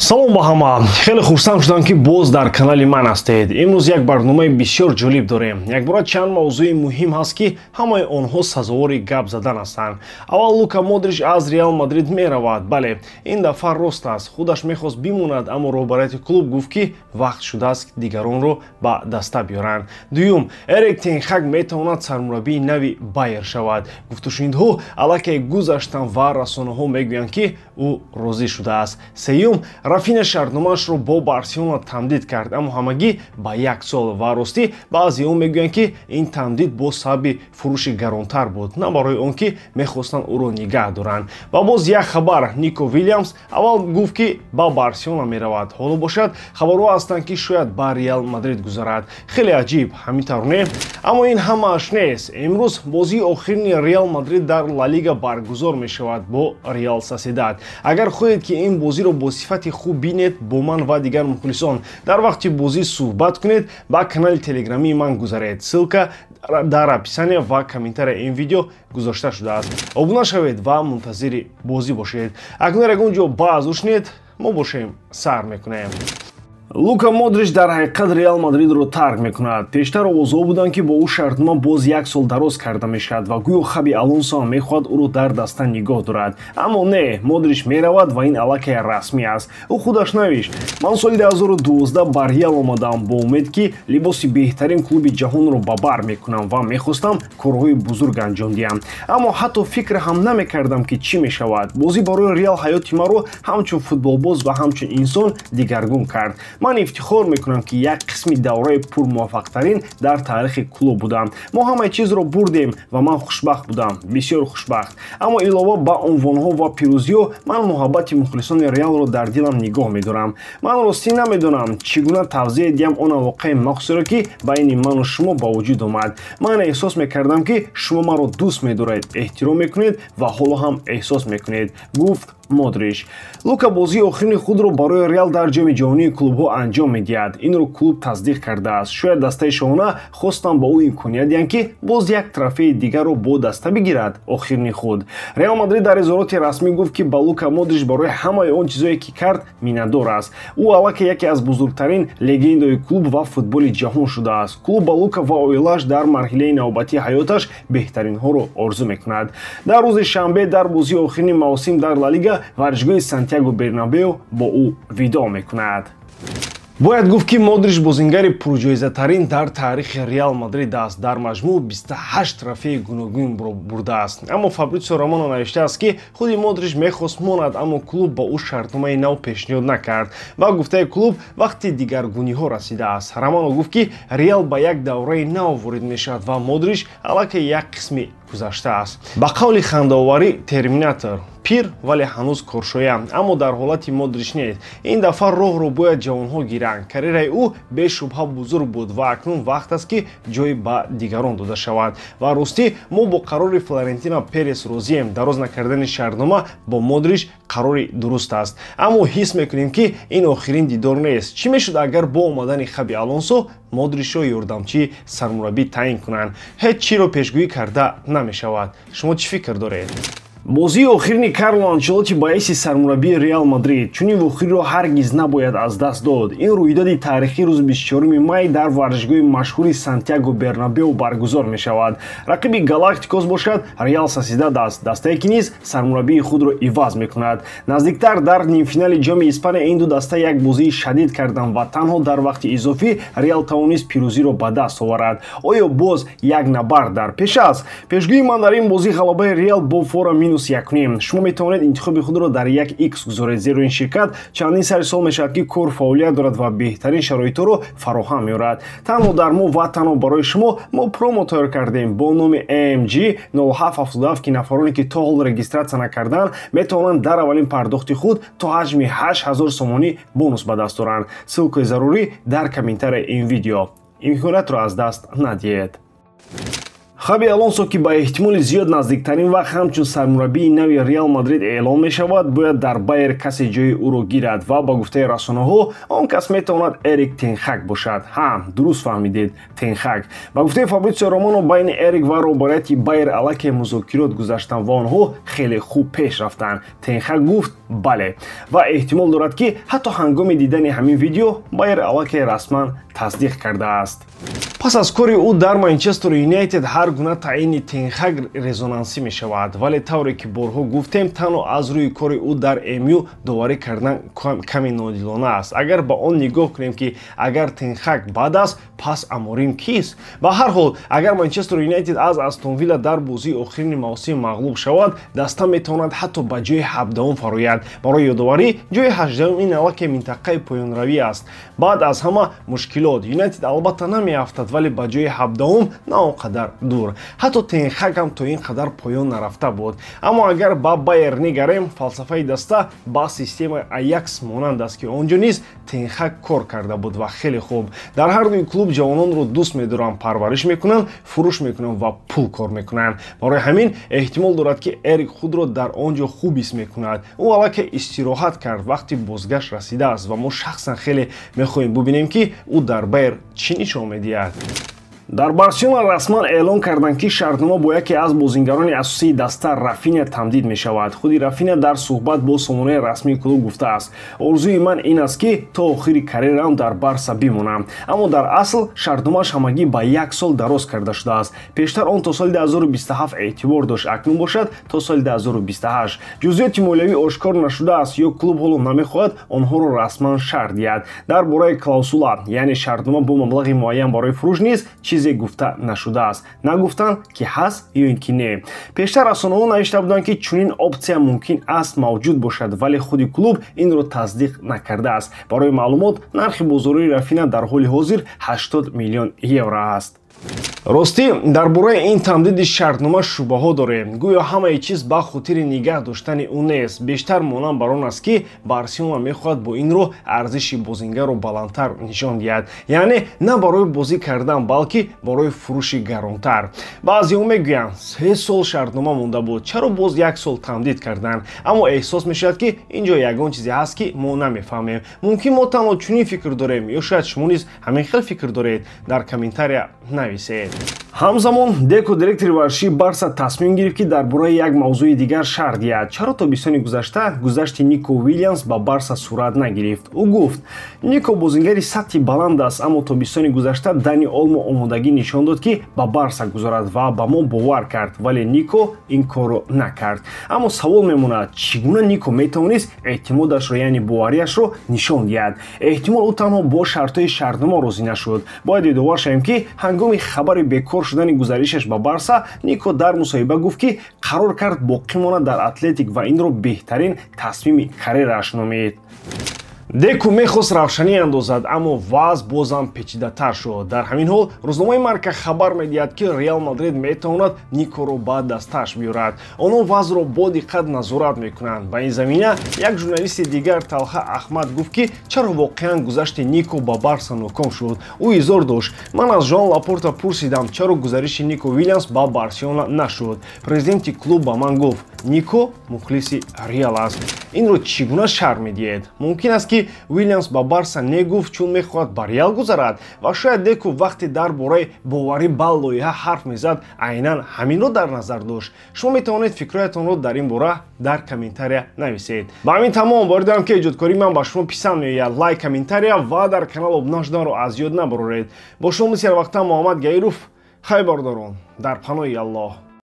Салом ба ҳама. Хеле хурсанд шудам, ки боз дар канали ман ҳастед. Имрӯз як барномаи бисёр ҷолиб дорем. Якбора чанд мавзӯи муҳим ҳаст, ки ҳамаи онҳо сазовори гап задан ҳастанд. Аввал, Лука Модрич аз Реал Мадрид меравад. Бале, ин дафъа рост аст. Худаш мехост бимонад, аммо роҳбарияти клуб гуфт, ки вақт шудааст дигаронро ба даста биёранд. Дуюм, Эрик тен Хаг метавонад сармураббии нави Байер шавад. Гуфтушунидҳо аллакай гузаштанд ва расонаҳо мегӯянд, ки ӯ розӣ шудааст. Сеюм, Рафина шартномаашро бо Барселона тамдид кард, аммо ҳамагӣ ба як сол. Ва ростӣ, баъзеҳо мегӯянд, ки ин тамдид бо сабаби фурӯши гаронтар буд, на барои он ки мехостанд ӯро нигаҳ доранд. Ва боз як хабар: Нико Вилямс аввал гуфт, ки ба Барселона меравад, ҳоло бошад, хабарҳо ҳастанд, ки шояд ба Реал Мадрид гузарад. Хеле аҷиб, ҳамин тавр не? Аммо ин ҳамааш нест. Имрӯз бозии охирини Реал Мадрид дар Ла Лига баргузор мешавад бо Реал Сосьедад. Агар хоҳед, ки ин бозиро бо сифати хуб бинед, бо ман ва дигар мухлисон дар вақти бозӣ суҳбат кунед, ба канали телеграмии ман гузаред. Ссылка дар описания ва комментария ин видео гузошта шудааст. Обуна шавед ва мунтазири бозӣ бошед. Акнун ягон ҷо баъз ушнед, мо бошем, сар мекунем. Лука Модрич дар ҳақиқат Реал Мадридро тарк мекунад. Пештар овозҳо буданд, ки бо ӯ шартнома боз як сол дароз карда мешавад ва гӯё Хаби Алонсо ҳам мехоҳад ӯро дар даста нигоҳ дорад. Аммо не, Модрич меравад ва ин аллакай расмӣ аст. Ӯ худаш навишт: «Ман соли 2012 ба Реал омадам бо умед, ки либоси беҳтарин клуби ҷаҳонро ба бар мекунам, ва мехостам корҳои бузург анҷом диҳам, аммо ҳатто фикр ҳам намекардам, ки чӣ мешавад. Бозӣ барои Реал ҳаёти маро ҳамчун футболбоз ва ҳамчун инсон дигаргун кард. Ман ифтихор мекунам, ки як қисми давраи пурмуваффақтарин дар таърихи клуб будам. Мо ҳамаи чизро бурдем ва ман хушбахт будам, бисёр хушбахт. Аммо илова ба унвонҳо ва пирӯзиҳо, ман муҳаббати мухлисони Реалро дар дилам нигоҳ медорам. Ман ростӣ намедонам, чӣ гуна тавзеҳ диҳам он алоқаи махсусеро, ки байни ману шумо ба вуҷуд омад. Ман эҳсос мекардам, ки шумо маро дӯст медоред, эҳтиром мекунед ва ҳоло ҳам эҳсос мекунед», гуфт Модрич. Лука бозии охирини худро барои Реал дар Ҷоми ҷаҳонии клубҳо анҷом медиҳад. Инро клуб тасдиқ кардааст. Шояд дастаи шоҳона хостанд ба ӯ имконият диҳанд, ки боз як трофеи дигарро бо даста бигирад, охирини худ. Реал Мадрид дар изҳороти расмӣ гуфт, ки ба Лука Модрич барои ҳамаи он чизое, ки кард, миннатдор аст. Ӯ аллакай яке аз бузургтарин легендаи клуб ва футболи ҷаҳон шудааст. Клуб ба Лука ва оилааш дар марҳилаи навбатии ҳаёташ беҳтаринҳоро орзу мекунад. Дар рӯзи шанбе, дар бозии охирини мавсим дар Ла Лига, варзишгоҳи Сантьяго Бернабео бо ӯ видоъ мекунад. Бояд гуфт, ки Модрич бозингари пурҷоизатарин дар таърихи Реал Мадрид аст. Дар маҷмӯъ 28 трофеи гуногун бурдааст. Аммо Фабритсио Романо навиштааст, ки худи Модрич мехост монад, аммо клуб ба ӯ шартномаи нав пешниҳод накард. Ба гуфтаи клуб, вақти дигаргуниҳо расидааст. Романо гуфт, ки Реал ба як давраи нав ворид мешавад ва Модрич аллакай як қисми гузашта аст. Ба қавли хандаоварӣ, Терминатор пир, вале ҳанӯз коршоям. Аммо дар ҳолати Модрич нест. Ин дафъа роҳро бояд ҷавонҳо гиранд. Карьераи ӯ бешубҳа бузург буд ва акнун вақт аст, ки ҷой ба дигарон дода шавад. Ва ростӣ, мо бо қарори Флорентино Перес розием. Дароз накардани шартнома бо Модрич қарори дуруст аст, аммо ҳис мекунем, ки ин охирин дидор нест. Чӣ мешуд, агар бо омадани Хаби Алонсо Модричро ёрдамчии сармураббӣ таъин кунанд? Ҳеҷ чиро пешгӯӣ карда намешавад. Шумо чӣ фикр доред? Бозии охирини Карло Анчелоти ба ҳайси сармураббии Реал Мадрид. Чунин вохӯриро ҳаргиз набояд аз даст дод. Ин рӯйдоди таърихӣ рӯзи 24 май дар варзишгоҳи машҳури Сантьяго Бернабео баргузор мешавад. Рақиби галактикос бошад, Реал Сосьедад аст, дастае, ки низ сармураббии худро иваз мекунад. Наздиктар, дар нимфинали Ҷоми Испания, ин ду даста як бозии шадид карданд ва танҳо дар вақти изофӣ Реал тавонист пирӯзиро ба даст оварад. Оё боз як набард дар пеш аст? Пешгӯии ман дар ин бозӣ: ғалабаи Реал бо фора -1.5. Шумо метавонед интихоби худро дар як икс гузоред, зеро ин ширкат чандин сари сол мешавад, ки кор фаъолият дорад ва беҳтарин шароитҳоро фароҳам меорад. Танҳо дар мо ва танҳо барои шумо мо промо тайёр кардем бо номи AMG 0777, ки нафароне, ки то ҳол регистрация накарданд, метавонанд дар аввалин пардохти худ то ҳаҷми 8000 сомонӣ бонус ба даст оранд. Ссылкаи зарурӣ дар комментарияи ин видео. Имкониятро аз даст надиҳед. Хаби Алонсо, ки ба эҳтимоли зиёд наздиктарин вақт ҳамчун сармураббии нави Реал Мадрид эълон мешавад, бояд дар Байер касе ҷои ӯро гирад ва ба гуфтаи расонаҳо он кас метавонад Эрик Тенхак бошад. Ҳа, дуруст фаҳмидед, Тенхак. Ба гуфтаи Фабритсио Романо, байни Эрик ва роҳбарияти Байер аллакай музокирот гузаштанд ва онҳо хеле хуб пеш рафтанд. Тенхак гуфт бале ва эҳтимол дорад, ки ҳатто ҳангоми дидани ҳамин видео Байер аллакай расман тасдиқ кардааст. Пас аз кори ӯ дар Манчестер Юнайтед ҳар гуна таъини Тенхак резонансӣ мешавад, вале тавре ки борҳо гуфтем, танҳо аз рӯи кори ӯ дар МЮ доварӣ кардан каме нодилона аст. Агар ба он нигоҳ кунем, ки агар Тенхак бад аст, пас Аморим кист? Ба ҳар ҳол, агар Манчестер Юнайтед аз Астон Вилла дар бозии охирини мавсим мағлуб шавад, даста метавонад ҳатто ба ҷои 17-ум фарояд. Барои ёдоварӣ, ҷои 18-ум ин аллакай минтақаи поёнравӣ аст. Баъд аз ҳама мушкилот Юнайтед албатта намеафтад, вале ба ҷои 17-ум на он қадар дур. Ҳатто Тенхак ҳам то ин қадар поён нарафта буд. Аммо агар ба Байер нигарем, фалсафаи даста ба системаи Аякс монанд аст, ки он ҷо низ Тенхак кор карда буд ва хеле хуб. Дар ҳар дуи клуб ҷавононро дӯст медоранд, парвариш мекунанд, фурӯш мекунанд ва пул кор мекунанд. Барои ҳамин эҳтимол дорад, ки Эрик худро дар он ҷо хуб ҳис мекунад. Ӯ аллакай истироҳат кард, вақти бозгашт расидааст ва мо шахсан хеле мехоҳем бубинем, ки ӯ дар Байер чӣ нишон медиҳад. Дар Барселона расман эълон карданд, ки шартнома бо яке аз бозингарони асосии даста Рафиня тамдид мешавад. Худи Рафиня дар суҳбат бо сомонаи расмии клуб гуфтааст: орзуи ман ин аст, ки то охири карьераам дар Барса бимонам. Аммо дар асл шартномааш ҳамагӣ ба як сол дароз карда шудааст. Пештар он то соли 2027 эътибор дошт, акнун бошад то соли 2028. Ҷузъиёти молиявӣ ошкор нашудааст ё клуб ҳоло намехоҳад онҳоро расман шарҳ диҳад. Дар бораи клаусула, яъне шартнома бо маблағи муайян барои фурӯш низ чизе гуфта нашудааст. Нагуфтанд, ки ҳаст ё ин ки не. Пештар расонаҳо навишта буданд, ки чунин опсия мумкин аст мавҷуд бошад, вале худи клуб инро тасдиқ накардааст. Барои маълумот, нархи бозории Рафина дар ҳоли ҳозир 80 миллион евро аст. Ростӣ, дар бораи ин тамдиди шартнома шубҳаҳо дорем. Гӯё ҳамаи чиз ба хотири нигаҳ доштани ӯ нест. Бештар монанд бар он аст, ки Барселона мехоҳад бо ин роҳ арзиши бозингарро баландтар нишон диҳад, яъне на барои бозӣ кардан, балки барои фурӯши гаронтар. Баъзеҳо мегӯянд, 3 сол шартнома монда буд, чаро боз як сол тамдид карданд? Аммо эҳсос мешавад, ки ин ҷо ягон чизе ҳаст, ки мо намефаҳмем. Мумкин мо танҳо чунин фикр дорем, ё шояд шумо низ ҳамин хел фикр доред. Дар комментария нависед. Ҳамзамон Деко, директори варзишии Барса, тасмим гирифт, ки дар бораи як мавзӯи дигар шарҳ диҳад. Чаро тобистони гузашта гузашти Нико Уилямс ба Барса сурат нагирифт? Ӯ гуфт: Нико бозингари сатҳи баланд аст, аммо тобистони гузашта Дани Олмо омодагӣ нишон дод, ки ба Барса гузарад ва ба мо бовар кард, вале Нико ин корро накард. Аммо савол мемонад, чӣ гуна Нико метавонист эътимодашро, яъне боварияшро нишон диҳад? Эҳтимол ӯ танҳо бо шартҳои шартнома розӣ нашуд. Бояд ёдовар шавем, ки ҳангоми хабари бекор шудани гузаришаш ба Барса, Нико дар мусоҳиба гуфт, ки қарор кард боқӣ монад дар Атлетик ва инро беҳтарин тасмими карьерааш номид. Деку мехост равшанӣ андозад, аммо вазъ бозам печидатар шуд. Дар ҳамин ҳол рӯзномаи Марка хабар медиҳад, ки Реал Мадрид метавонад Никоро ба дасташ биёрад. Онҳо вазъро бо диққат назорат мекунанд. Ба ин замина як журналисти дигар, Талха Аҳмад, гуфт, ки чаро воқеан гузашти Нико ба Барса ноком шуд. Ӯ изҳор дошт: ман аз Жоан Лапорта пурсидам, чаро гузариши Нико Вилямс ба Барселона нашуд. Президенти клуб ба ман гуфт: Нико мухлиси Реал аст. Инро чӣ гуна шарҳ медиҳед? Мумкин аст, ки Уилямс ба Барса негуфт, чун мехоҳад ба Реал гузарад, ва шояд Деку вақте дар бораи боварӣ ба лоиҳа ҳарф мезад, айнан ҳаминро дар назар дошт. Шумо метавонед фикрҳоятонро дар ин бора дар комментария нависед. Ба ҳамин тамом. Боварӣ дорам, ки эҷодкории ман ба шумо писанд меояд. Лайк, комментария ва дар канал обуна шуданро аз ёд набароред. Бо шумо мисли ҳарвақта Муҳаммад Гаиров. Хайр, бародарон, дар паноҳи Аллоҳ.